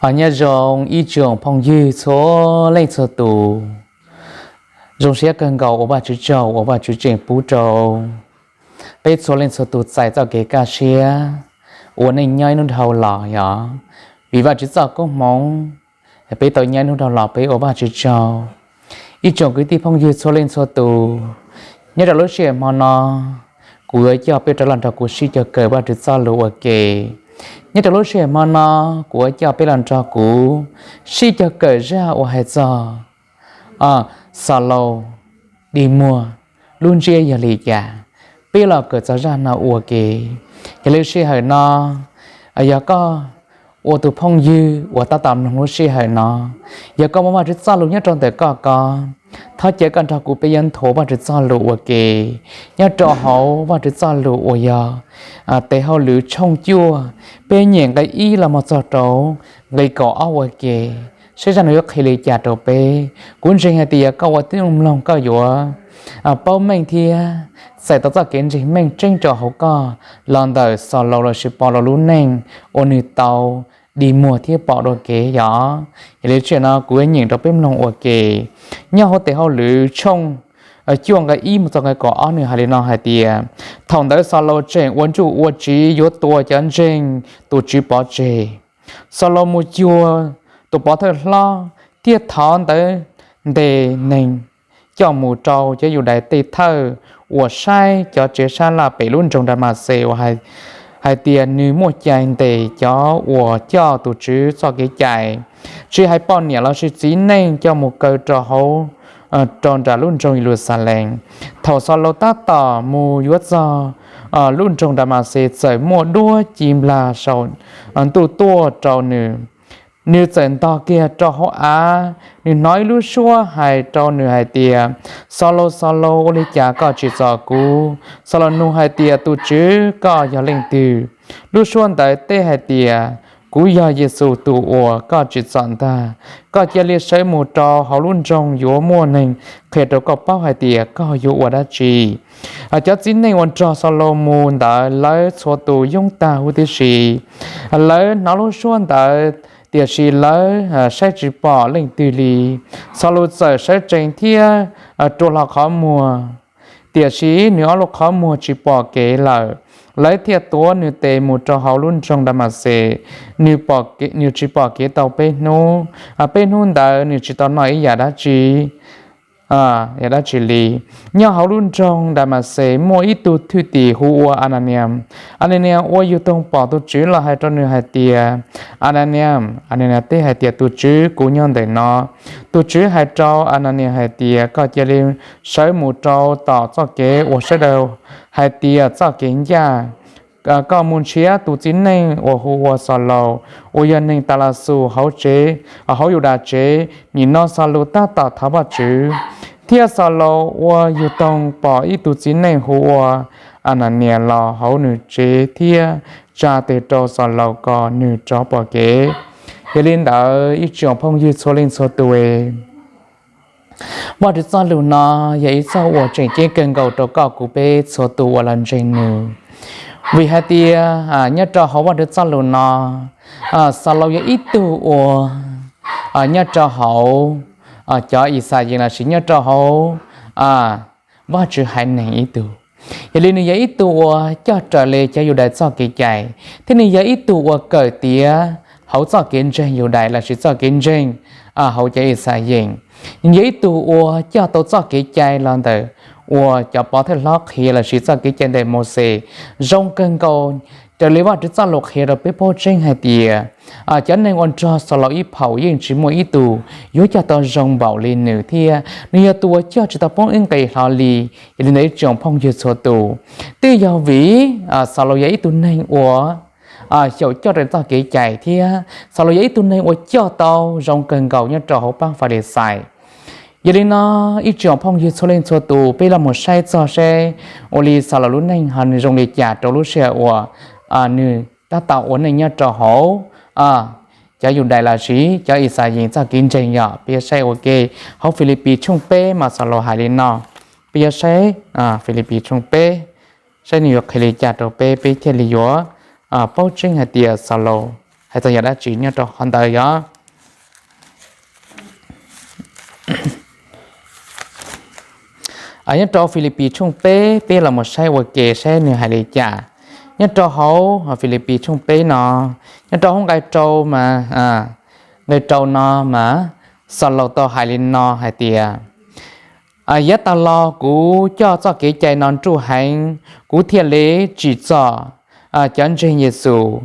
Os, nyob zoo ib tsoom phooj ywg txhua leej txhua tus. Zoo siab kawg nkaus ua Vajtswv tsaug uas Vajtswv tseem pub rau peb txhua leej txhua tus txais txoj kev kaj siab ua neej nyob ib hnub dhau los yog vim Vajtswv txoj koob hmoov, peb tau nyob ib hnub dhau los peb ua Vajtswv tsaug. Ib tsoom kwv tij phooj ywg txhua leej txhua tus, nyob rau lub sij hawm hmo no kuv yuav coj peb rov los nrog kuv sib cog kawm Vajtswv txoj lus ua ke. Nyob rau lub sij hawm hmo no kuv yuav coj peb los nrog kuv sib cog kawm zaj uas hais txog Xaus Laus dig muag lub ntsiab yog li cas. Peb los kawm txog zaj no ua ke. Yog li sij hawm no, yog koj ua tus phooj ywg uas tab tom mloog lub sij hawm no, yog koj muaj Vajtswv txoj lus nyob rau ntawm koj ko, thov caw koj nrog kuv peb yuav nthuav Vajtswv txoj lus ua ke nyob rau hauv Vajtswv txoj lus uas yog Tes Hauj Lwm tshooj cuaj, peb nyeem nqe ib los mus txog rau nqe kaum ob ua ke, saib zaj no yuav qhia li cas rau peb. Kuv ntseeg hais tias yog koj ua tib zoo mloog koj yuav paub meej thiab txais tau txoj kev ntseeg meej tseeb rau hauv koj los ntawm Xaus Laus lossis Paulus lub neej uas nws tau dig muag thiab pom dua kev yog. Yog li tshwm no kuv yuav nyeem rau peb mloog ua ke. Nyob hauv Tes Hauj Lwm tshooj cuaj nqe ib mus txog nqe kaum ob nws hais li no hais tias, thaum ntawd Xaus Laus tseem ua ntsuj ua tsiv yuav tua cov ntseeg tus Tswv pov tseg. Xaus Laus mus cuag tus pov thawj hlob thiab thov ntawd ntes neeg coj mus rau cov Yudais tej thawj uas saib cov tsev sab laj pem lub nroog Nras Mas Xes uas hais tias nws muaj cai ntes cov uas coj tus Tswv txoj kev cai, tsis hais poj niam lossis txiv neej coj mus kaw rau hauv, rau nram lub nroog Yes Lus Xas Lees. Thaum Xaus Laus tab tom mus yuav txog lub nroog Nras Mas Xes txawm muaj duab ci nplag saum ntuj tuaj rau nws. Nws txawm ntog kiag rau hauv av, nws hnov ib lub suab hais rau nws hais tias, Xaus Laus, Xaus Laus, ua li cas koj tsim txom kuv? Xaus Laus nug hais tias, tus Tswv, koj yog leej twg? Lub suab ntawd teb hais tias, kuv yog Yes Xus tus uas koj tsim txom ntag. Koj cia li sawv mus rau hauv lub nroog yuav muaj neeg qhia rau koj paub hais tias koj yuav ua dab tsi. Cov txiv neej uas nrog Xaus Laus mus ntawd lawv txhua tus yoob tag huv tib si. Lawv hnov lub suab ntawd tiam sis lawv saib tsis pom leej twg li. Xaus Laus txawm sawv tsees thiab rua hlo qhov muag, tiam sis nws ob lub qhov muag tsis pom kev lawm. Lawv thiaj tuav nws tes mus rau hauv lub nroog Nras Mas Xes. Nws tsis pom kev tau peb hnub. Peb hnub ntawd nws tsis tau noj ib yam dab tsi yam dab tsi li. Nyob hauv lub nroog Nras Mas Xes muaj ib tug thwj tim hu ua As Nas Nias. As Nas Nias ua yug toog pom tus Tswv los hais rau nws hais tias, As Nas Nias. As Nas Nias teb hais tias, tus Tswv, kuv nyob ntawm no. Tus Tswv hais rau As Nas Nias hais tias, koj cia li sawv mus rau tom txoj kev uas sawv daws hais tias txoj kev ncaj. Koj mus nrhiav tus txiv neej uas hu ua Xaus Laus uas yog neeg Tas Las Xus hauv tsev, hauv Yudas tsev. Nim no Xaus Laus tab tom thov Vajtswv, thiab Xaus Laus ua yug toog pom ib tug txiv neej hu ua As Nas Nias los hauv nws tsev thiab tsa tes rau Xaus Laus kom nws rov pom kev. Yog li ntawd ib tsoom phooj ywg txhua leej txhua tus, Vajtswv txoj lus no yog ib txoj uas tseem ceeb kawg nkaus rau koj kuv peb txhua tus uas los ntseeg nws. Vim hais tias nyob rau hauv Vajtswv txoj lus no, Xaus Laus yog ib tug uas nyob rau hauv cov Ixayees lossis nyob rau hauv Vajtswv haiv neeg ib tug. Yog li nws yog ib tug uas coj raws li cov Yudas txoj kev cai, thiab nws yog ib tug uas kawm tiav hauv txoj kev ntseeg Yudas lossis txoj kev ntseeg hauv cov Ixayees. Nws yog ib tug uas coj tau txoj kev cai los ntawm uas cov pov thawj hlob qhia lossis txoj kev cai ntawm Mauxes zoo kawg nkaus raws li Vajtswv txoj lus qhia rau peb paub tseeb hais tias cov neeg uas nrog Xaus Laus ib phaum yeej tsis muaj ib tug yuav coj tau zoo npaum li nws thiab nws yog tus uas coj tsis tau poob ib nqe hlo li. Yog li ntawd ib tsoom phooj ywg txhua tus, twb yog vim Xaus Laus yog ib tug neeg uas xyaum coj raws txoj kev cai thiab Xaus Laus yog ib tug neeg uas coj tau zoo kawg nkaus nyob rau hauv pab Falixais. Yog li no ib tsoom phooj ywg txhua leej txhua tus, peb los mus saib txog seb ua li Xaus Laus lub neej ho nws zoo li cas rau lub sij hawm uas nws tab tom ua neej nyob rau hauv cov Yudas lossis cov Ixayees txoj kev ntseeg yom. Peb yuav saib ua ke hauv Filipis tshooj peb mas Xaus Laus hais li no. Peb yuav saib Filipis tshooj peb, saib nws yuav qhia li cas rau peb, peb thiaj li yuav paub tseeb hais tias Xaus Laus hais txog yam dab tsi nyob rau qhov ntawd yog nyob rau Filipis tshooj peb, peb los mus saib ua ke saib nws hais li cas. Nyob rau hauv Filipis tshooj peb no, nyob rau hauv nqai rau mas, nqai rau no mas Xaus Laus tau hais li no hais tias, yav tas los kuv coj txoj kev cai no nruj heev, kuv thiaj li tsim txom cov ntseeg Yexus.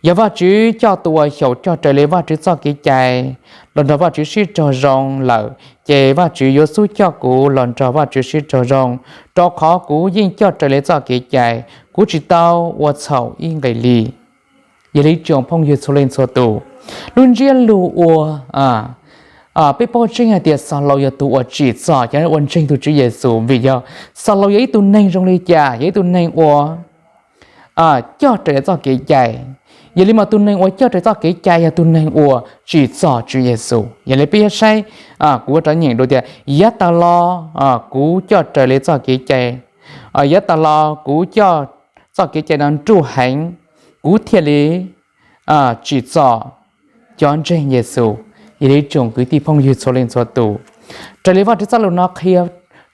Yog Vajtswv coj tus uas xyaum coj raws li Vajtswv txoj kev cai los nrog Vajtswv sib raug zoo lawm, ces Vajtswv yuav xub coj kuv los nrog Vajtswv sib raug zoo, rau qhov kuv yeej coj raws li txoj kev cai, kuv tsis tau ua txhaum ib nqe li. Yog li tsoom phooj ywg txhua leej txhua tus, lub ntsiab lus uas peb paub tseeb hais tias Xaus Laus yog tus uas tsim txom cov ua ntseeg tus Tswv Yexus, vim yog Xaus Laus yog ib tug neeg zoo li cas, yog ib tug neeg uas coj raws li txoj kev cai. Yog li mas tus neeg uas coj raws txoj kev cai yog tus neeg uas tsim txom Tswv Yexus. Yog li peb yuav saib, kuv ua rov nyeem dua tias, yav tas los kuv coj raws li txoj kev cai, yav tas los kuv coj txoj kev cai no nruj heev, kuv thiaj li tsim txom cov ntseeg Yexus. Yog li tsoom kwv tij phooj ywg txhua leej txhua tus, raws li Vajtswv txoj lus no qhia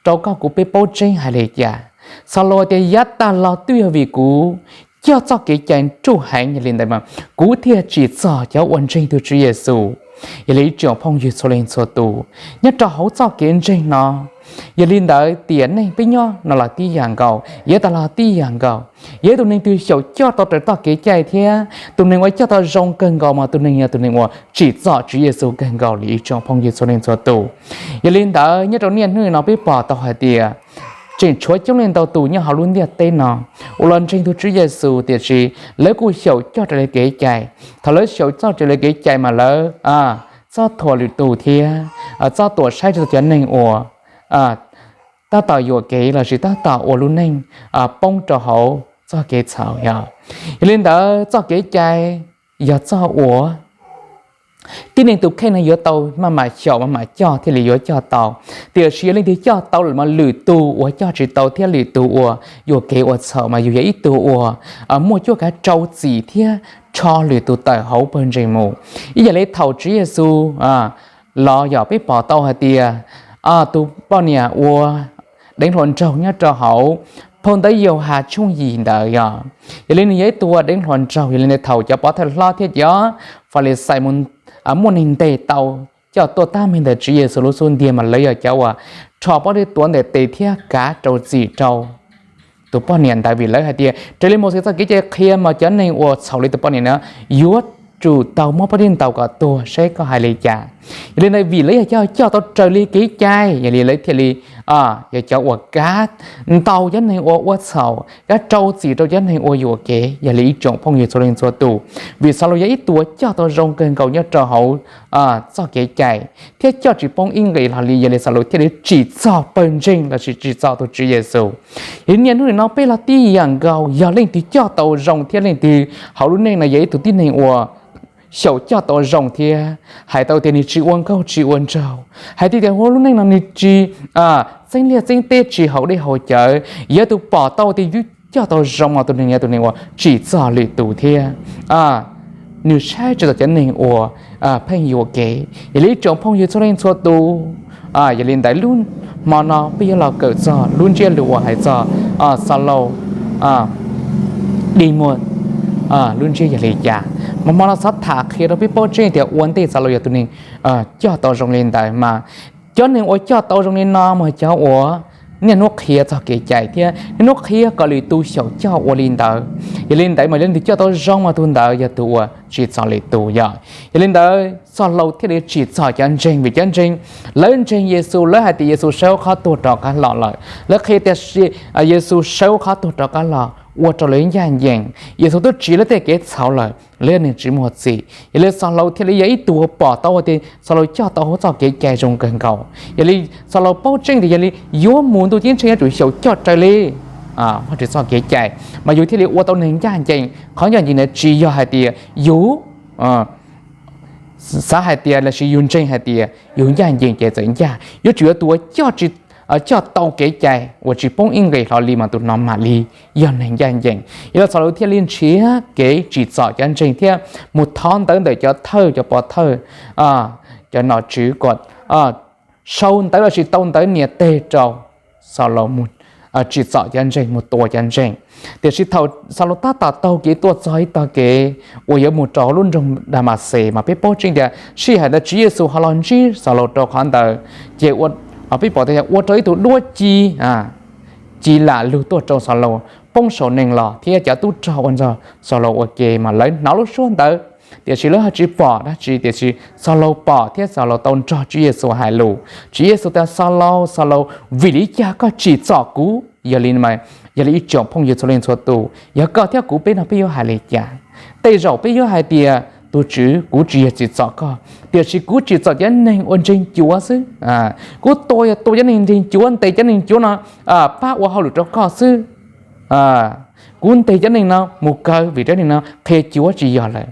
rau koj kuv peb paub tseeb hais li cas. Xaus Laus tias yav tas los twb yog vim kuv coj txoj kev cai nruj heev, yog li ntawd mas kuv thiaj tsim txom cov ua ntseeg tus Tswv Yexus. Yog li ib tsoom phooj ywg txhua leej txhua tus, nyob rau hauv txoj kev ntseeg no, yog li ntawd tiam neej peb nyob no los tib yam nkaus, yav tas los tib yam nkaus. Yog ib tug neeg twg xyaum coj tau raws txoj kev cai thiab tus neeg uas coj tau zoo kawg nkaus mas tus neeg yog tus neeg uas tsim txom Tswv Yexus kawg nkaus li ib tsoom phooj ywg txhua leej txhua tus. Yog li ntawd nyob rau niaj hnub no peb pom tau hais tias tseem tshuav coob leej ntau tus nyob hauv lub ntiaj teb no uas los ntseeg tus Tswv Yexus tiam sis lawv kuj xyaum coj raws li kev cai. Thaum lawv xyaum coj raws li kev cai mas lawv txob thuam lwm tus thiab txob tuam saib tsis taus cov neeg uas tab tom yuam kev lossis tab tom ua lub neej poob rau hauv txoj kev txhaum yog. Yog li ntawd txoj kev cai yog txoj uas tib neeg tus kheej no yuav tau maj mam xyaum maj mam coj thiaj li yuav coj tau. Tiam sis yog leej twg coj tau lawm mas lwm tus uas coj tsis tau thiab lwm tus uas yuam kev ua txhaum mas yus yog ib tug uas muaj cuab kav rau txim thiab rho lwm tus tawm hauv pawg ntseeg mus. Ib yam li thaum Tswv Yexus los yog peb pom tau hais tias tus poj niam ua deev hluas nraug nyob rau hauv phau ntawv Yauhas tshooj yim ntawd yog. Yog li nws yog ib tug ua deev hluas nraug, yog li ntawd thaum cov pov thawj hlob thiab cov Falixais muaj neeg ntes tau coj tuaj tab meeg ntawm Tswv Yexus lub xub ntiag mas lawv yog cov uas rho pob zeb tuav ntes tes thiab kav rau txim rau tus poj niam ntawd vim lawv hais tias raws li Mauxes txoj kev cai qhia mas cov neeg uas txhaum li tus poj niam no yuav tsum tau muab pob zeb ntaus kom tuag saib koj hais li cas. Yog li ntawd vim lawv yog cov coj tau raws li kev cai, yog li lawv thiaj li yog cov uas kav ntaus cov neeg uas ua txhaum, kav rau txim rau cov neeg uas yuam kev. Yog li ib tsoom phooj ywg txhua leej txhua tus, vim Xaus Laus yog ib tug uas coj tau zoo kawg nkaus nyob rau hauv txoj kev cai thiab coj tsis poob ib nqe hlo li, yog li Xaus Laus thiaj li tsim txom pawg ntseeg lossis tsim txom tus Tswv Yexus. Yog li niaj hnub nim no peb los tib yam nkaus, yog leej twg coj tau zoo thiab leej twg hauv lub neej no yog ib tug tib neeg uas xyaum coj tau zoo thiab hais tau tias nws tsis ua nkauj tsis ua nraug, hais tias hauv lub neej no nws tsis txeeb liaj txeeb teb tsis haus dej haus cawv, yog tus pom tau tias yus coj tau zoo mas tus neeg yog tus neeg uas tsim txom lwm tus thiab nws saib tsis taus cov neeg uas pheej yuam kev. Yog li ib tsoom phooj ywg txhua leej txhua tus, yog li ntawd lub hmo no peb yuav los kawm txog lub ntsiab lus uas hais txog Xaus Laus dig muag lub ntsiab yog li cas. Mas hmo no xav tham qhia rau peb paub tseeb tias ua ntej Xaus Laus yog tus neeg coj tau zoo li ntawd mas cov neeg uas coj tau zoo li no mas cov uas niaj hnub qhia txog kev cai thiab niaj hnub qhia kom lwm tus xyaum coj ua li ntawd. Yog li ntawd mas leej twg coj tau zoo mas tus ntawd yog tus uas tsim txom lwm tus yog. Yog li ntawd Xaus Laus thiaj li tsim txom cov ntseeg vim cov ntseeg, lawv ntseeg Yexus, lawv hais tias Yexus sawv hauv qhov tuag rov qab los lawm, lawv qhia tias Yexus sawv hauv qhov tuag rov qab los ua rau lawv ncaj ncees, Yexus twb tsiv lawv tej kev txhaum lawm, lawv yog neeg tsis muaj txim. Yog li Xaus Laus thiaj li yog ib tug uas pom tau tias Xaus Laus coj tau hauv txoj kev cai zoo kawg nkaus. Yog li Xaus Laus paub tseeb tias yog li yuav mus ntuj ceeb tsheej yuav tsum xyaum coj raws li Vajtswv txoj kev cai, mas yus thiaj li ua tau neeg ncaj ncees. Qhov ncaj ncees ntawd tsis yog hais tias yus xav hais tias lossis yus ntseeg hais tias yus ncaj ncees ces txawm ncaj, yuav tsum yog tus uas coj tsis coj tau kev cai uas tsis poob ib nqes hlo li mas tus no mam li yog neeg ncaj ncees. Yog li Xaulaus thiaj li nrhiav kev tsim txom cov ntseeg thiab mus thov ntawv ntawm cov thawj cov pov thawj, cov nom tswv kom sau ntawv lossis tau ntawv nias teg rau Xaulaus mus tsim txom cov ntseeg, mus tua cov ntseeg. Tiam sis thaum Xaulaus tab tom taug kev tuaj txog ib tog kev uas yuav mus rau lub nroog Damaxes mas peb paub tseeb tias sij hawm ntawd Tswv Yexus ho los ntsib Xaulaus rau qhov ntawd, ces peb pom tias ua rau ib tug duab ci, ci lam lug tuaj rau Xaulaus poob saum nees los thiab cov tub rog ua nrog Xaulaus ua ke mas lawv hnov lub suab ntawd, tiam sis lawv ho tsis pom dab tsi, tiam sis Xaulaus pom thiab Xaulaus tau nrog Tswv Yexus hais lus. Tswv Yexus tias, Xaulaus, Xaulaus, vim li cas koj tsim txom kuv? Yog li, yog li ib tsoom phooj ywg txhua leej txhua tus, yog koj thiab kuv peb no peb yuav hais li cas? Tej zaum peb yuav hais tias, tus Tswv, kuv tsis yog tsim txom koj, tiam sis kuv tsim txom cov neeg uas ntseeg cuav xwb. Kuv tua yog tua cov neeg ntseeg cuav, ntes cov neeg cuav no pab ua hauj lwm rau koj xwb. Kuv ntes cov neeg no mus kaw vim cov neeg no qhia cuav tsis yog lawm.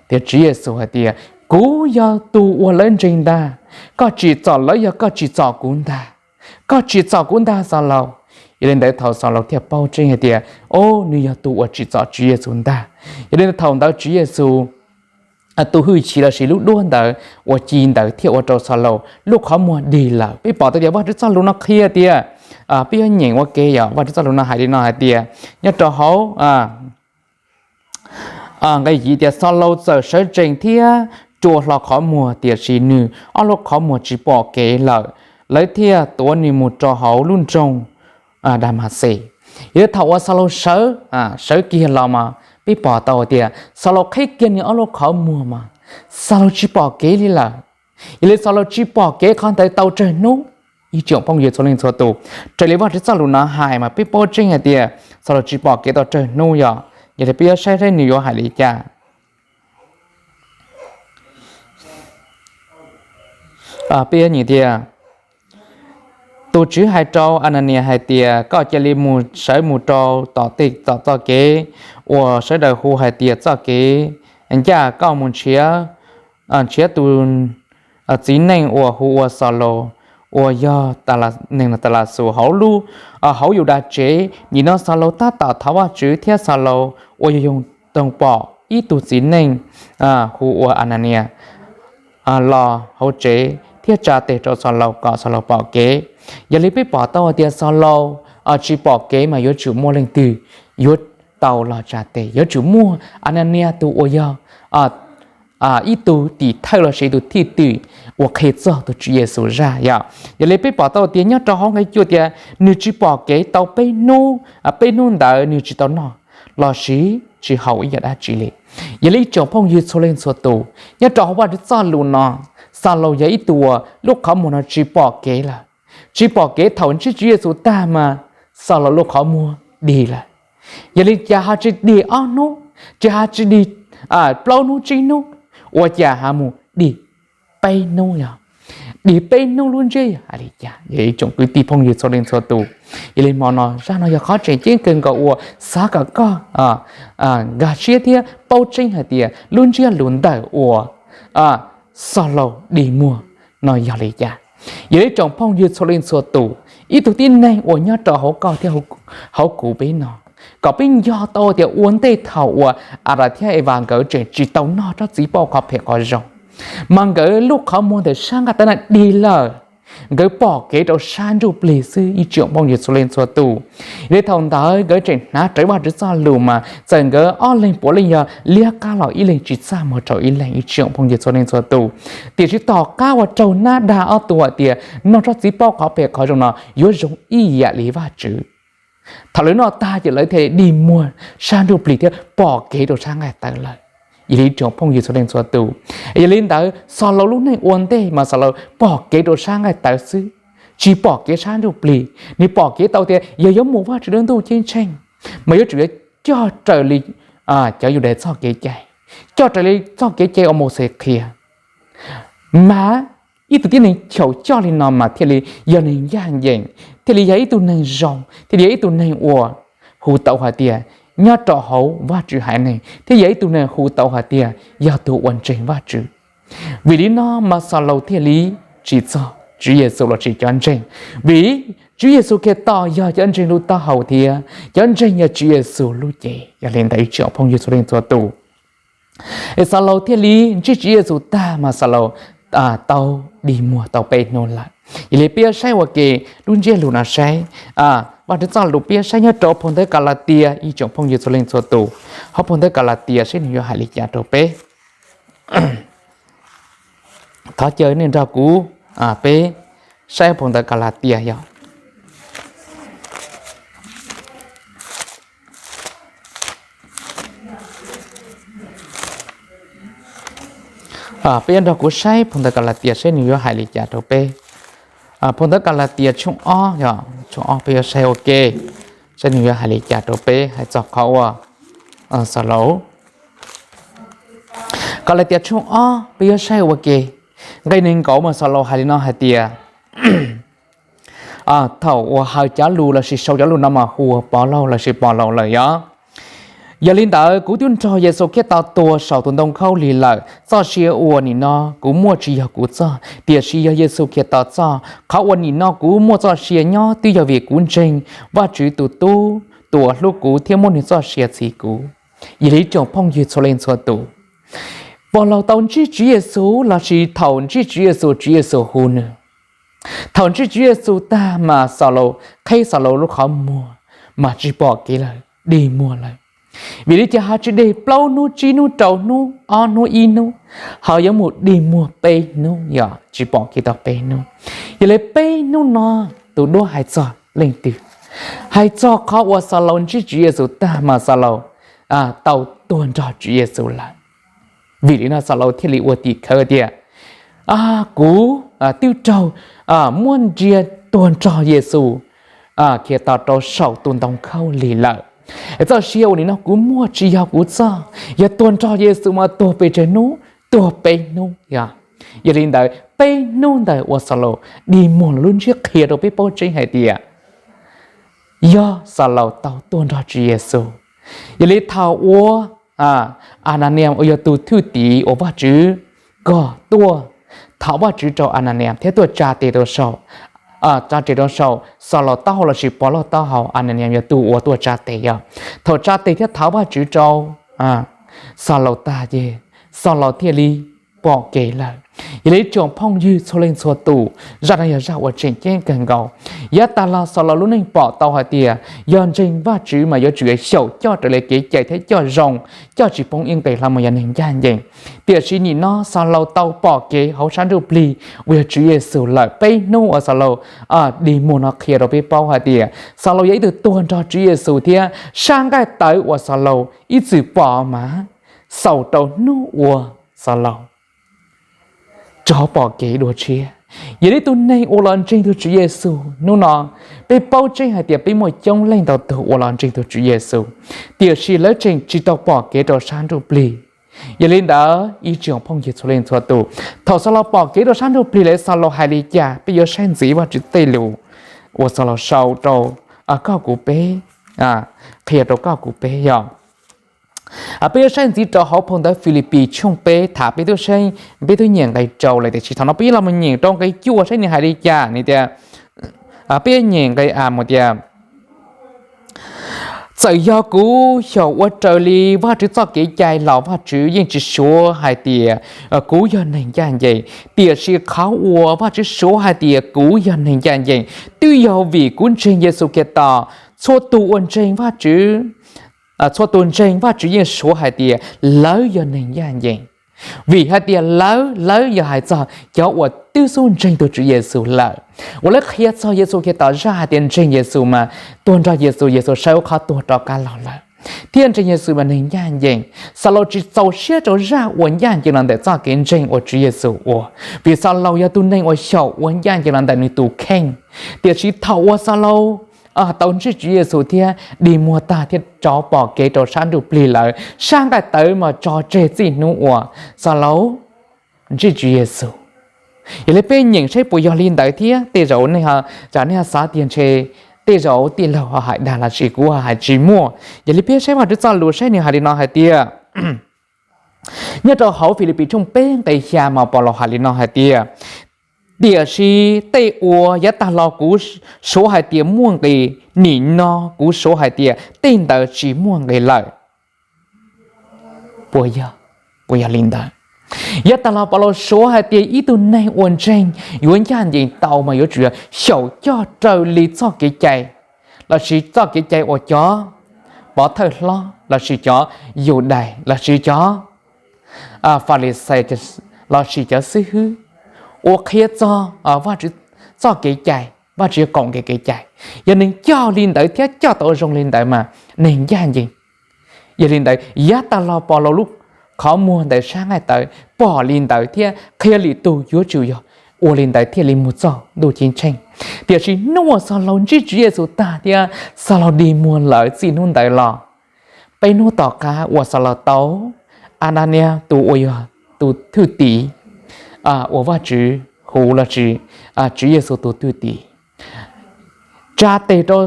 Tiam sis Tswv Yexus hais tias, kuv yog tus uas lawv ntseeg ntag, koj tsim txom lawv yog koj tsim txom kuv ntag. Koj tsim txom kuv ntag Xaulaus. Yog li ntawd thaum Xaulaus thiaj paub tseeb hais tias, o, nws yog tus uas tsim txom Tswv Yexus ntag. Yog li ntawd thaum ntawd Tswv Yexus tus hwj chim lossis lub duab ntawd uas ci ntawd thiaj ua rau Xaulaus lub qhov muag dig lawm. Peb pom tau tias Vajtswv txoj lus no qhia tias, peb yuav nyeem ua ke yog Vajtswv txoj lus no hais li no hais tias, nyob rau hauv nqe yim tias, Xaulaus txawm sawv tsees thiab rua hlo qhov muag, tiam sis nws ob lub qhov muag tsis pom kev lawm, lawv thiaj tuav nws mus rau hauv lub nroog Damaxes. Yog li thaum uas Xaulaus sawv, sawv kiag los mas peb pom tau tias Xaulaus qhib kiag nws ob lub qhov muag mas Xaulaus tsis pom kev li lawm. Yog li Xaulaus tsis pom kev qhov ntawd tau tsawg hnub? Ib tsoom phooj ywg txhua leej txhua tus, raws li Vajtswv txoj lus no hais mas peb paub tseeb hais tias Xaulaus tsis pom kev tau tsawg hnub yog. Yog li peb yuav saib saib nws yuav hais li cas. Peb yuav nyeem tias, tus Tswv hais rau Ananias hais tias, koj cia li mus sawv mus rau tom tej tom txoj kev uas sawv daws hu hais tias txoj kev ncaj, koj mus nrhiav tus txiv neej uas hu ua Xaulaus uas yog neeg Talaxus hauv lub, hauv Yudas tsev. Nim no Xaulaus tab tom thov Vajtswv thiab Xaulaus uas yog Yus Toog pom ib tug txiv neej hu ua Ananias los hauv tsev thiab tsa tes rau Xaulaus kom Xaulaus pom kev. Yog li peb pom tau hais tias Xaulaus tsis pom kev mas yuav tsum muaj leej twg yuav tau los tsa tes, yuav tsum muaj Ananias tus uas yog ib tug tim thawj lossis tus thwj tim uas qhia txog tus Tswv Yexus zaj yom. Yog li peb pom tau tias nyob rau hauv nqe cuaj tias nws tsis pom kev tau peb hnub, peb hnub ntawd nws tsis tau noj lossis tsis haus ib yam dab tsi li. Yog li ib tsoom phooj ywg txhua leej txhua tus, nyob rau hauv Vajtswv txoj lus no, Xaulaus yog ib tug uas lub qhov muag no tsis pom kev lawm. Tsis pom kev, thaum ntsib Tswv Yexus tag mas Xaulaus lub qhov muag dig lawm. Yog li cas ho tsis dig ob hnub, tsis ho tsis dig plaub hnub tsib hnub, ua cas ho mus dig peb hnub yog, dig peb hnub lub ntsiab yog hais li cas? Yog ib tsoom kwv tij phooj ywg txhua leej txhua tus, yog li hmo no zaj no yog qhov tseem ceeb kawg nkaus uas xav kom koj nkag siab thiab paub tseeb hais tias lub ntsiab lus ntawm uas Xaulaus dig muag no yog li cas. Yog li ib tsoom phooj ywg txhua leej txhua tus, ib tug tib neeg uas nyob rau hauv koj thiab hauv kuv peb no, kom peb nco tau tias ua ntej thaum uas Adas thiab Evas nkawd tseem tsis tau noj tsob txiv pauj qhov phem qhov zoo, mas nkawd lub qhov muag ntawm sab nqaij tawv na dig lawm, nkawd pom kev rau sab ntsuj plig xwb ib tsoom phooj ywg txhua leej txhua tus. Yog li thaum ntawd nkawd tseem hnav rawv Vajtswv txoj lus mas txawm nkawd ob leeg puav leej yog liab qab los ib leeg tsis txaj muag rau ib leeg ib tsoom phooj ywg txhua leej txhua tus. Tiam sis tom qab uas raug nab dag ob tug hais tias noj tsob txiv pauj qhov phem qhov zoo no yuav zoo ib yam li Vajtswv, thaum lawv noj tag ces lawv thiaj dig muag sab ntsuj plig thiab pom kev rau sab nqaij tawv lawm. Yog li ib tsoom phooj ywg txhua leej txhua tus, yog li ntawd Xaulaus lub neej ua ntej mas Xaulaus pom kev rau sab nqaij tawv xwb, tsis pom kev sab ntsuj plig. Nws pom kev tau tias yog yuav mus Vajtswv lub ntuj ceeb tsheej mas yuav tsum yuav coj raws li cov Yudais txoj kev cai, coj raws li txoj kev cai uas Mauxes qhia. Mas ib tug tib neeg chaum coj li no mas thiaj li yog neeg ncaj ncees, thiaj li yog ib tug neeg zoo, thiaj li yog ib tug neeg uas hu tau hais tias nyob rau hauv Vajtswv haiv neeg, thiab yog ib tug neeg hu tau hais tias yog tus uas ntseeg Vajtswv. Vim li no mas Xaulaus thiaj li tsim txom Tswv Yexus lossis cov ntseeg, vim Tswv Yexus Khetos yog cov ntseeg lub taub hau thiab cov ntseeg yog Tswv Yexus lub cev. Yog li ntawd ib tsoom phooj ywg txhua leej txhua tus, es Xaus Laus thiaj li ntsib Tswv Yexus tag mas Xaus Laus tau dig muag tau peb hnub lawm. Yog li peb yuav saib ua ke lub ntsiab lus no saib, Vajtswv txoj lus peb yuav saib nyob rau phau ntawv Kalatias, ib tsoom phooj ywg txhua leej txhua tus, hauv phau ntawv Kalatias saib nws yuav hais li cas rau peb. Thov caw nej nrog kuv, peb saib phau ntawv Kalatias yog. Peb yuav nrog kuv saib phau ntawv Kalatias saib nws yuav hais li cas rau peb. Phau ntawv Kalatias tshooj ob, tshooj ob peb yuav saib ua ke, saib nws yuav hais li cas rau peb hais txog qhov uas Xaus Laus. Kalatias tshooj ob peb yuav saib ua ke, nqe nees nkaum mas Xaus Laus hais li no hais tias, thaum uas hais cov lus lossis sau cov lus no mas hu ua Povlauj lossis Povlaus lawm yog. Yog li ntawd kuv twb nrog Yexus Khetos tuag saum tus ntoo khaub lig lawm. Txoj sia uas nim no kuv muaj tsis yog kuv txoj, tiam sis yog Yexus Khetos txoj. Qhov uas nim no kuv muaj txoj sia nyob twb yog vim kuv ntseeg Vajtswv tus Tub, tus uas hlub kuv thiab muab nws txoj sia txhiv kuv. Yog li ib tsoom phooj ywg txhua leej txhua tus, Povlaus tau ntsib Tswv Yexus lossis thaum ntsib Tswv Yexus, Tswv Yexus hu nws. Thaum ntsib Tswv Yexus tag mas Xaus Laus, qheb Xaus Laus lub qhov muag mas tsis pom kev lawm, dig muag lawm. Vim li cas ho tsis dig plaub hnub, tsib hnub, rau hnub, ob hnub, ib hnub, ho yuav mus dig muag peb hnub, yog tsis pom kev tau peb hnub. Yog li peb hnub no tus duab hais txog leej twg? Hais txog qhov uas Xaus Laus ntsib Tswv Yexus tag mas Xaus Laus tau tuag nrog Tswv Yexus lawm. Vim li no Xaus Laus thiaj li ua tim khawv tias, kuv twb raug muab ntsia tuag nrog Yexus Khetos rau saum tus ntoo khaub lig lawm. Txoj sia uas nim no kuv muaj tsis yog kuv txoj, yog tuag nrog Yexus mas tuag pes tsawg hnub? Tuag peb hnub. Yog li ntawd peb hnub ntawd uas Xaus Laus dig muag los lub ntsiab qhia rau peb paub tseeb hais tias yog Xaus Laus tau tuag nrog Tswv Yexus. Yog li thaum uas Ananias uas yog tus thwj tim uas Vajtswv kom tuaj thov Vajtswv rau Ananias thiab tuaj tsa tes rau saum, tsa tes rau saum Xaus Laus taub hau lossis Povlauj taub hau, Ananias yog tus uas tuaj tsa tes yog. Thaum tsa tes thiab thov Vajtswv rau Xaus Laus tag ces Xaus Laus thiaj li pom kev lawm. Yog li tsoom phooj ywg txhua leej txhua tus, zaj no yog zaj uas tseem ceeb kawg nkaus. Yav tag los Xaus Laus lub neej pom tau hais tias yog ntseeg Vajtswv mas yuav tsum xyaum coj raws li kev cai thiab coj zoo, coj tsis poob ib nqes hlo mas yog neeg ncaj ncees. Tiam sis nim no Xaus Laus tau pom kev hauv sab ntsuj plig uas yog Tswv Yexus lawm. Peb hnub uas Xaus Laus dig muag no qhia rau peb paub hais tias Xaus Laus yog ib tug tuag nrog Tswv Yexus thiab sab nqaij tawv uas Xaus Laus ib txwm pom mas xaus rau hnub uas Xaus Laus rov pom kev dua tshiab. Yog li tus neeg uas los ntseeg tug Tswv Yexus hnub no, peb paub tseeb hais tias peb muaj coob leej ntau tug uas los ntseeg tug Tswv Yexus, tiam sis lawv tseem tsis tau pom kev rau sab ntsuj plig. Yog li ntawd ib tsoom phooj ywg txhua leej txhua tus, thaum Xaus Laus pom kev rau sab ntsuj plig lawm Xaus Laus hais li cas? Peb yuav saib ntxiv Vajtswv tej lus uas Xaus Laus sau rau koj kuv peb, qhia rau koj kuv peb yog. Peb yuav saib ntxiv rau hauv phau ntawv Filipis tshooj peb, tham peb twb saib, peb twb nyeem nqe rau lawm tiam sis thaum no peb yuav los mus nyeem rau nqe cuaj saib nws hais li cas. Nws tias, peb nyeem nqe a mus tias, txawm yog kuv xyaum ua raws li Vajtswv txoj kev cai los Vajtswv yeej tsis suav hais tias kuv yog neeg ncaj ncees, tiam sis qhov uas Vajtswv suav hais tias kuv yog neeg ncaj ncees twb yog vim kuv ntseeg Yexus Khetos. Txhua tus uas ntseeg Vajtswv, txhua tus ntseeg Vajtswv yeej suav hais tias lawv yog neeg ncaj ncees. Vim hais tias lawv, lawv yog hais txog cov uas twb xub ntseeg tug Tswv Yexus lawm, uas lawv qhia txog Yexus Khetos zaj hais tias ntseeg Yexus mas tuag nrog Yexus, Yexus saib ua qhov tuag rov qab los lawm, thiab ntseeg Yexus mas neeg ncaj ncees. Xaus Laus tsis txaus siab rau zaj uas ncaj ncees los ntawm txoj kev ntseeg uas Tswv Yexus ua, vim Xaus Laus yog tus neeg uas xyaum ua ncaj ncees los ntawm nws tus kheej. Tiam sis thaum uas Xaus Laus tau ntsib Tswv Yexus thiab dig muag tag thiab rov pom kev rau sab ntsuj plig lawm, sab nqaij tawv mas tso tseg txij hnub uas Xaus Laus ntsib Tswv Yexus. Yog li peb nyeem saib puas yog li ntawd thiab. Tej zaum nej, tsam nej xav tias ntshe tej zaum tij laug ho hais dag lossis kuv ho hais tsis muaj. Yog li peb saib Vajtswv txoj lus saib nws hais li no hais tias, nyob rau hauv Filipis tshooj peb nqe xya mas Paulus hais li no hais tias, Tiam sis tej uas yav tag los kuv suav hais tias muaj nqis, nim no kuv suav hais tias tej ntawd tsis muaj nqis lawm. Puas yog li ntawd? Yav tag los Paulus suav hais tias ib tug neeg ua ntseeg yuav ncaj ncees tau mas yuav tsum yog xyaum coj raws li txoj kev cai, lossis txoj kev cai uas cov pov thawj hlob lossis cov Yudais lossis cov Falixais lossis cov xib hwb uas qhia txog Vajtswv txoj kev cai, Vajtswv kaum nqe kev cai. Yog neeg coj li ntawd thiab coj tau zoo li ntawd mas neeg ncaj ncees. Yog li ntawd yav tag los Paulus lub qhov muag ntawm sab nqaij tawv pom li ntawd thiab qhia lwm tus yuav tsum yog ua li ntawd thiaj li mus txog ntuj ceeb tsheej. Tiam sis hnub uas Xaulaus ntsib Tswv Yexus tag thiab Xaulaus dig muag lawm txij hnub ntawd los, peb hnub tom qab uas Xaulaus tau Ananias tus uas yog tus thwj tim uas Vajtswv hu los sis Tswv Yexus tus thwj tim tsa tes rau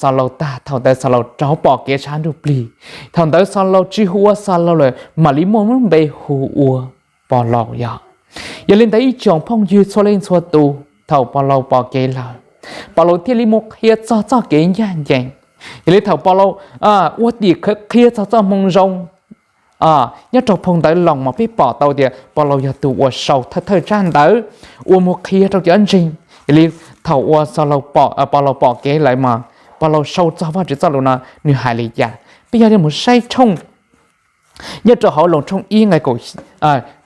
Xaulaus tag, thaum ntawd Xaulaus rov pom kev sab ntsuj plig. Thaum ntawd Xaulaus tsis hu ua Xaulaus lawm, mam li muaj lub npe hu ua Paulus yog. Yog li ntawd ib tsoom phooj ywg txhua leej txhua tus, thaum Paulus pom kev lawm, Paulus thiaj li mus qhia txog txoj kev ncaj ncees. Yog li thaum Paulus ua tim khawv qhia txog txoj moo zoo nyob rau phau ntawv Loos mas peb pom tau tias Paulus yog tus uas sau thawj thawj tsab ntawv uas mus qhia rau cov ntseeg. Yog li thaum uas Paulus pom kev lawm mas Paulus sau txog Vajtswv txoj lus no nws hais li cas? Peb yog li mus saib tshooj nyob rau hauv Loos tshooj ib nqe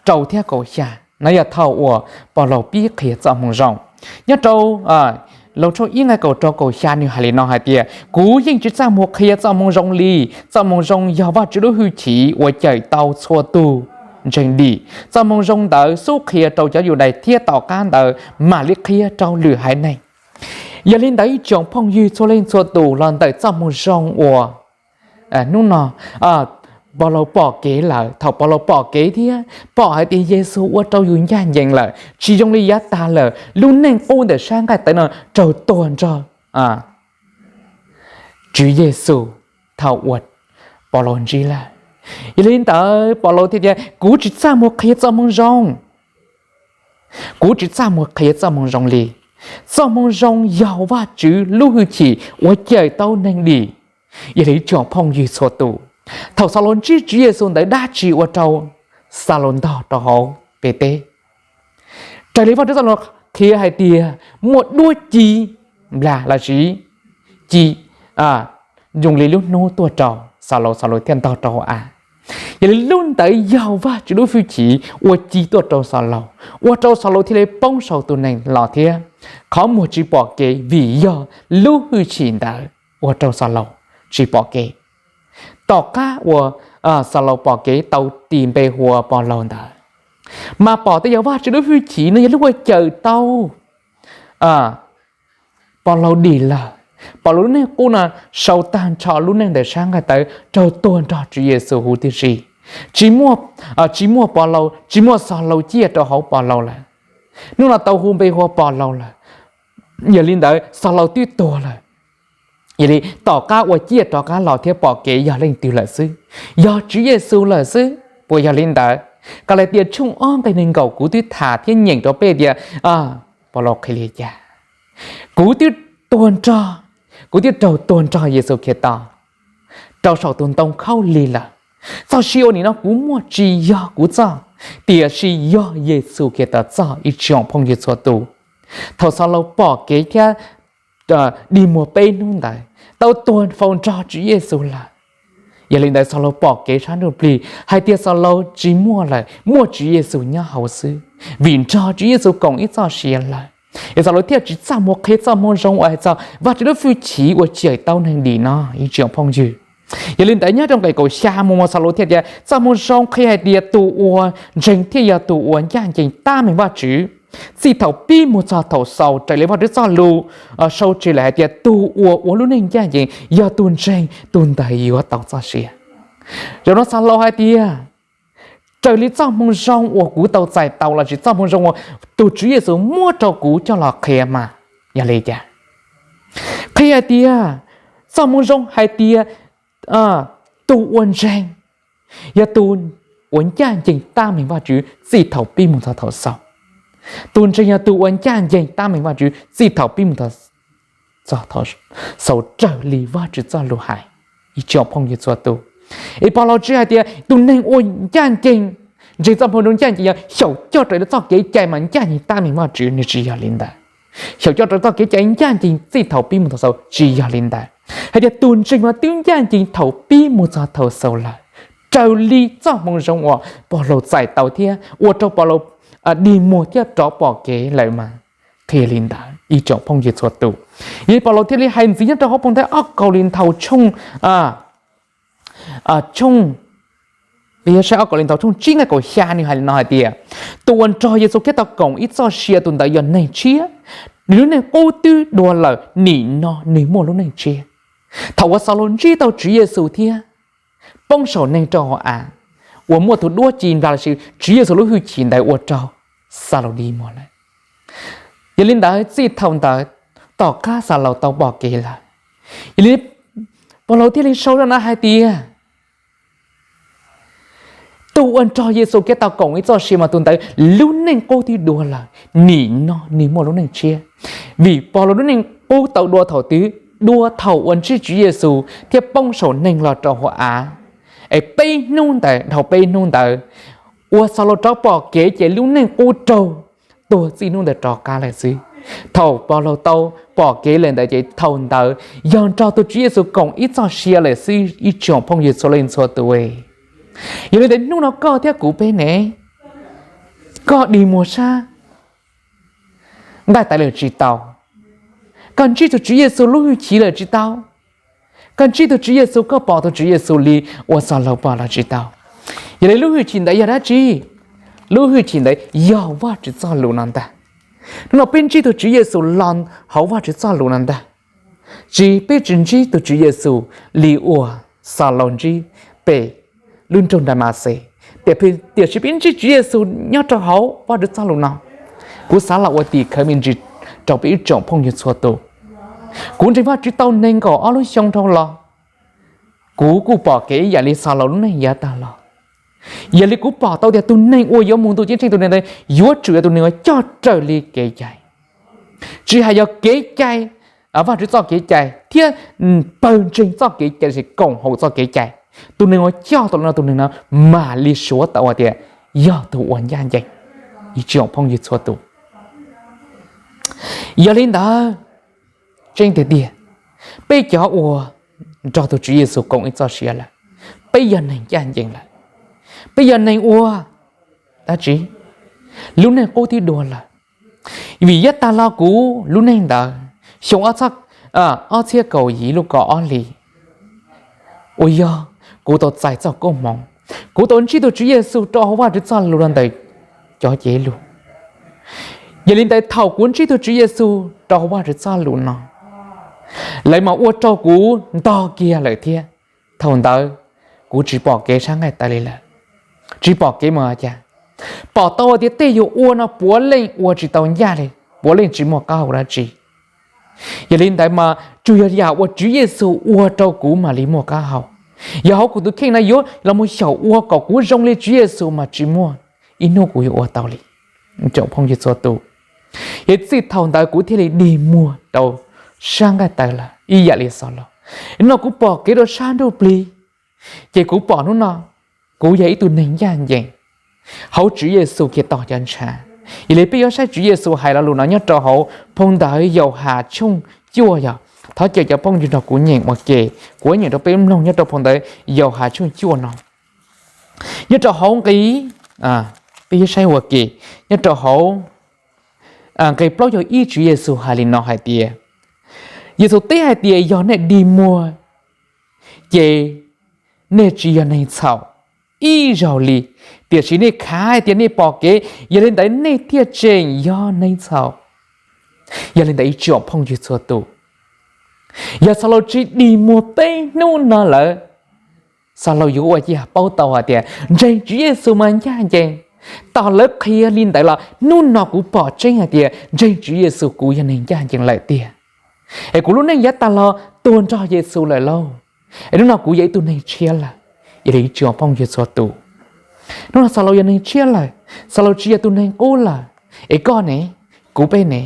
rau thiab kaum xya no yog thaum uas Paulus pib qhia txoj moo zoo. Nyob rau Loos tshooj ib nqe kaum rau kaum xya nws hais li no hais tias, kuv yeej tsis txaj muag qhia txoj moo zoo li. Txoj moo zoo yog Vajtswv lub hwj chim uas cawm tau txhua tus ntseeg dim. Txoj moo zoo ntawd xub qhia rau cov Yudais thiab tom qab ntawd mam li qhia rau lwm haiv neeg. Yog li ntawd ib tsoom phooj ywg txhua leej txhua tus, los ntawm txoj moo zoo uas hnub no Paulus pom kev lawm, thaum Paulus pom kev thiab pom hais tias Yexus ua rau yus ncaj ncees lawm, tsis zoo li yav tag lawm, lub neej qub ntawm sab nqaij tawv no raug tuag nrog Tswv Yexus thaum uas Paulus ntsib lawm. Yog li ntawd Paulus thiaj tias, kuv tsis txaj muag qhia txoj moo zoo. Kuv tsis txaj muag qhia txoj moo zoo li. Txoj moo zoo yog Vajtswv lub hwj chim uas cawm tau neeg dim. Yog li ib tsoom phooj ywg txhua tus, thaum Xaulaus ntsib Tswv Yexus ntawd dab tsi ua rau Xaulaus ntog rau hauv Pes Teb? Raws li Vajtswv txoj lus qhia hais tias muaj duab ci nplas los sis ci zoo li lub hnub tuaj rau Xaulaus, Xaulaus thiaj ntog rau hauv av. Yog li lub ntawd yog Vajtswv lub hwj chim ua ci tuaj rau Xaulaus, ua rau Xaulaus thiaj li poob saum tus nees los thiab qhov muag tsis pom kev vim yog lub hwj chim ntawd ua rau Xaulaus tsis pom kev. Tom qab uas Xaulaus pom kev tau tis npe hu ua Paulus ntawd, mas pom tias yog Vajtswv lub hwj chim no yog lub ua cawm tau Paulus dim lawm. Paulus lub neej qub no sau tag nrho lub neej ntawm sab nqaij tawv raug tuag nrog Tswv Yexus huv tib si. Tsis muaj, tsis muaj Paulus, tsis muaj Xaulaus ciaj rau hauv Paulus lawm. Hnub no tau hu npe hu ua Paulus lawm. Yog li ntawd Xaulaus twb tuag lawm. Yog li tom qab uas ciaj rov qab los thiab pom kev yog leej twg lawm xwb? Yog Tswv Yexus lawm xwb. Puas yog li ntawd? Kalatias tshooj ob nqe nees nkaum kuv twb tham thiab nyeem rau peb tias Paulus qhia li cas? Kuv twb tuag nrog, kuv twb raug tuag nrog Yexus Khetos rau saum tus ntoo khaub lig lawm. Txoj sia uas nim no kuv muaj tsis yog kuv txoj, tiam sis yog Yexus Khetos txoj ib tsoom phooj ywg txhua tus. Thaum Xaulaus pom kev thiab dig muag peb hnub ntawd, tau tuag faus nrog Tswv Yexus lawm. Yog li ntawd Xaulaus pom kev sab ntsuj plig hais tias Xaulaus tsis muaj lawm, muaj Tswv Yexus nyob hauv xwb, vim nrog Tswv Yexus koom ib txoj sia lawm. Es Xaulaus thiaj tsis txaj muag qhia txoj moo zoo uas hais txog Vajtswv lub hwj chim uas cawm tau neeg dim no ib tsoom phooj ywg. Yog li ntawd nyob rau nqe kaum xya mus mas Xaulaus thiaj tias txoj moo zoo qhia hais tias tus uas ntseeg thiaj yog tus uas ncaj ncees tab meeg Vajtswv. Txij thaum pib mus txog thaum xaus raws li Vajtswv txoj lus sau tseg lawm hais tias tus uas ua lub neej ncaj ncees yog tus ntseeg, tus ntawd yuav tau txoj sia. Zaum no Xaulaus hais tias raws li txoj moo zoo uas kuv tau txais tau lossis txoj moo zoo uas tus Tswv Yexus muab rau kuv coj los qhia mas yog li cas? Qhia hais tias txoj moo zoo hais tias tus uas ntseeg yog tus uas ncaj ncees tab meeg Vajtswv txij thaum pib mus txog thaum xaus. Tus ntseeg yog tus uas ncaj ncees tab meeg Vajtswv txij thaum pib mus txog thaum xaus raws li Vajtswv txoj lus hais. Ib tsoom phooj ywg txhua tus, es Pavlov tsis hais tias tus neeg uas ncaj ncees, ntseeg txoj moo zoo ncaj ncees yog xyaum coj raws li txoj kev cai mas ncaj ncees tab meeg Vajtswv, nws tsis yog li ntawd. Xyaum coj raws txoj kev cai ncaj ncees txij thaum pib mus txog xaus tsis yog li ntawd. Hais tias tus ntseeg mas twb ncaj ncees thaum pib mus txog thaum xaus lawm, raws li txoj moo zoo uas Pavlov txais tau thiab ua rau Pavlov dig muag thiab rov pom kev lawm mas qhia li ntawd ib tsoom phooj ywg txhua tus. Yog li Pavlov thiaj li hais ntxiv nyob rau hauv phau ntawv ob Kauleethaus tshooj, tshooj, saib ob Kauleethaus tshooj tsib nqe kaum xya nws hais li no hais tias, tus uas nrog Yexus Khetos koom ib txoj sia tus ntawd yog neeg tshiab, nws lub neej qub twb dua lawm, nim no nws muaj lub neej tshiab. Thaum uas Xaulaus ntsib tau Tswv Yexus thiab poob saum neeg rau hauv av, uas muaj tus duab ci nplas los sis Tswv Yexus lub hwj chim ntawd ua rau Xaulaus dig muag lawm. Yog li ntawd txij thaum ntawd tom qab Xaulaus tau pom kev lawm, yog li Pavlov thiaj li sau zaj no hais tias, tus uas nrog Yexus Khetos koom ib txoj sia mas tus ntawd lub neej qub twb dua lawm, nim no nws muaj lub neej tshiab. Vim Pavlov lub neej qub tau dua thaum twg? Dua thaum uas ntsib Tswv Yexus thiab poob saum neeg los rau hauv av. Es peb hnub ntawd, dhau peb hnub ntawd uas Xaulaus rov pom kev ces lub neej qub raug tuag txij hnub ntawd rov qab lawm xwb. Thaum Pavlov tau pom kev lawm ntawd ces thaum ntawd yog nrog tus Tswv Yexus koom ib txoj sia lawm xwb ib tsoom phooj ywg txhua leej txhua tus. Yog li ntawd hnub no koj thiab kuv peb ne, koj dig muag sab nqaij tawv lawm tsis tau, koj ntsib tus Tswv Yexus lub hwj chim lawm tsis tau, koj ntsib tus Tswv Yexus, koj pom tus Tswv Yexus li uas Xaulaus pom los tsis tau. Yog li lub hwj chim ntawd yog dab tsi? Lub hwj chim ntawd yog Vajtswv txoj lus no ntag. Hnub no peb ntsib tus Tswv Yexus los hauv Vajtswv txoj lus no ntag. Tsis, peb tsis ntsib tus Tswv Yexus li uas Xaulaus ntsib pem lub nroog Damaxes, tiam sis peb ntsib Tswv Yexus nyob rau hauv Vajtswv txoj lus no. Kuv xav los ua tim khawv me ntsis rau peb ib tsoom phooj ywg txhua tus. Kuv ntseeg Vajtswv tau nees nkaum ob lub xyoo dhau los, kuv kuj pom kev ib yam li Xaulaus lub neej yav tag los. Yog li kuv pom tau tias tus neeg uas yuav mus ntuj ceeb tsheej tus neeg ntawd yuav tsum yog tus neeg uas coj raws li kev cai. Tsis hais yog kev cai, Vajtswv txoj kev cai thiab pawg ntseeg txoj kev cai los sis koom haum txoj kev cai, tus neeg uas coj tau li no tus neeg no mam li suav tau hais tias yog tus uas ncaj ncees. Ib tsoom phooj ywg txhua tus, yog li ntawd, tseeb tiag tiag, peb cov uas nrog tus Tswv Yexus koom ib txoj sia lawm, peb yog neeg ncaj ncees lawm. Peb yog neeg ua dab tsi? Lub neej qub twb dua lawm. Vim yav tag los kuv lub neej ntawd, xyoo ob txhiab kaum yim lub kaum ob hlis, uas yog kuv tau txais txoj koob hmoov, kuv tau ntsib tus Tswv Yexus rau hauv Vajtswv txoj lus los ntawm cov cev lus. Yog li ntawd thaum kuv ntsib tus Tswv Yexus rau hauv Vajtswv txoj lus no, lawv mas ua rau kuv ntog kiag lawm thiab. Thaum ntawd kuv tsis pom kev sab nqaij tawv li lawm, tsis pom kev mus cas. Pom tau tias tej yus ua no puav leej ua tsis tau ncaj li, puav leej tsis muaj qab hau dab tsi. Yog li ntawd mas tsuas yog yam uas Tswv Yexus ua rau kuv mam li muaj qab hau. Yog hauv kuv tus kheej no yuav los mus xyaum ua kom kuv zoo li Tswv Yexus mas tsis muaj ib hnub kuv yuav ua tau li. Tsoom phooj ywg txhua tus, yog txij thaum ntawd kuv thiaj li dig muag rau sab nqaij tawv lawm ib yam li Xaulaus. Hnub no kuv pom kev rau sab nruab plig, ces kuv pom hnub no kuv yog ib tug neeg ncaj ncees hauv Tswv Yexus Khetos cov ntshav. Yog li peb yuav saib Tswv Yexus hais lo lus no nyob rau hauv phau ntawv Yauhas tshooj cuaj yog, thov caw cov phooj ywg nrog kuv nyeem ua ke, kuv nyeem rau peb mloog nyob rau phau ntawv Yauhas tshooj cuaj no. Nyob rau hauv nqe, peb yuav saib ua ke, nyob rau hauv nqe plaub caug ib Tswv Yexus hais li no hais tias, Yexus teb hais tias, yog nej dig muag ces nej tsis yog neeg txhaum ib zaug li, tiam sis nej khav hais tias nej pom kev, yog li ntawd nej thiaj tseem yog neeg txhaum. Yog li ntawd ib tsoom phooj ywg txhua tus, yog Xaulaus tsis dig muag peb hnub no lawm, Xaulaus yuav ua cas paub tau hais tias ntseeg Tswv Yexus mas ncaj ncees. Tos lawv qhia li ntawd los hnub no kuv pom tseeb hais tias ntseeg Tswv Yexus kuv yog neeg ncaj ncees lawm tiag. Es kuv lub neej yav tag los tuag nrog Yexus lawm lauj. Es hnub no kuv yog ib tug neeg tshiab lawm. Yog li ib tsoom phooj ywg txhua tus, hnub no Xaulaus yog neeg tshiab lawm, Xaulaus tsis yog tus neeg qub lawm. Es koj ne, kuv peb ne?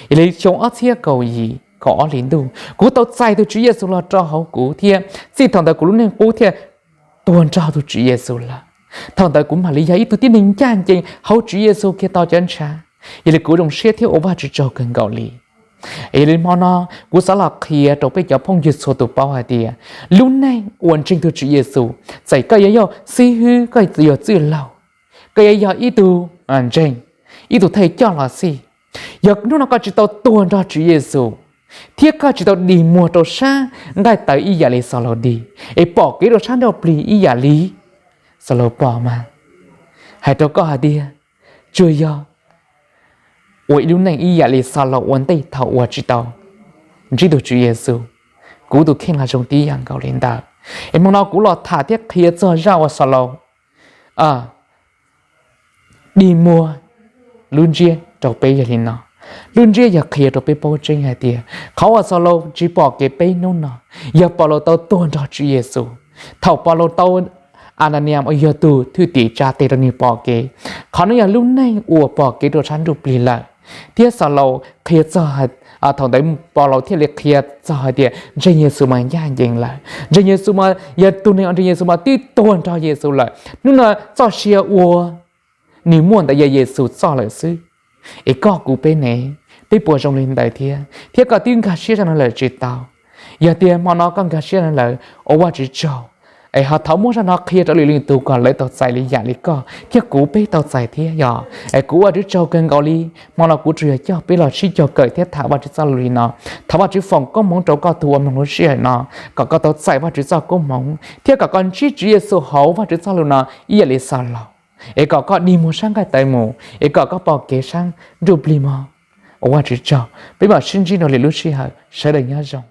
Yog li xyoo ob txhiab kaum yim kaum ob hli ntuj kuv tau txais tus Tswv Yexus los rau hauv kuv thiab txij thaum ntawd kuv lub neej qub thiaj tuag nrog tus Tswv Yexus lawm. Thaum ntawd kuv mam li yog ib tug tib neeg ncaj ncees hauv Tswv Yexus Khetos cov ntshav. Yog li kuv zoo siab thiab ua Vajtswv tsaug kawg nkaus li. Yog li hmo no kuv xav los qhia rau peb cov phooj ywg txhua tus paub hais tias lub neej uas ntseeg tus Tswv Yexus, txawm koj yuav yog xib hwb, koj yuav txwj laug, koj yuav yog ib tug ntseeg, ib tug thawj coj los xij, yog hnub no koj tsis tau tuag nrog Tswv Yexus thiab koj tsis tau dig muag rau sab nqaij tawv ib yam li Xaulaus dig es pom kev rau sab ntsuj plig ib yam li Xaulaus pom mas, hais rau koj hais tias tsuas yog ua ib lub neej ib yam li Xaulaus ua ntej thaum uas tsis tau ntsib tus Tswv Yexus. Kuv tus kheej los zoo tib yam nkaus li ntawd. Es hmo no kuv los tham thiab qhia txog zaj uas Xaulaus dig muag lub ntsiab rau peb yog li no. Lub ntsiab yog qhia rau peb paub tseeb hais tias qhov uas Xaulaus tsis pom kev peb hnub no yog Paulus tau tuag nrog Tswv Yexus. Thaum Paulus tau Ananias uas yog tus thwj tim tsa tes rau nws pom kev, qhov no yog lub neej uas pom kev rau sab ntsuj plig lawm. Thiab Xaulaus qhia txog, thaum ntawd Paulus thiaj li qhia txog hais tias ntseeg Yexus mas ncaj ncees lawm, ntseeg Yexus mas yog tus neeg uas ntseeg Yexus mas twb tuag nrog Yexus lawm, hnub no txoj sia uas nws muaj ntawd yog Yexus txoj lawm xwb. Es koj kuv peb ne, peb puas zoo li ntawd thiab? Thiab koj twb nkag siab zaj no lawm tsis tau? Yog tias hmo no koj nkag siab no lawm, ua Vajtswv tsaug. Es ho thov muab zaj no qhia rau lwm leej tus kom lawv tau txais li yam li koj thiab kuv peb tau txais thiab yog. Es kuv ua Vajtswv tsaug kawg nkaus li. Hmo no kuv tsuas yog coj peb los sib cog kawm thiab tham Vajtswv txoj lus li no. Thov Vajtswv foom koob hmoov rau koj tus uas mloog lub sij hawm no, kom koj tau txais Vajtswv txoj koob hmoov thiab kom koj ntsib Tswv Yexus hauv Vajtswv txoj lus no ib yam li Xaulaus, es kom koj dig muag sab nqaij tawv mus, es kom koj pom kev sab ntsuj plig mog. Ua Vajtswv tsaug, peb mam sib ntsib dua lwm lub sij hawm, sawv daws nyob zoo.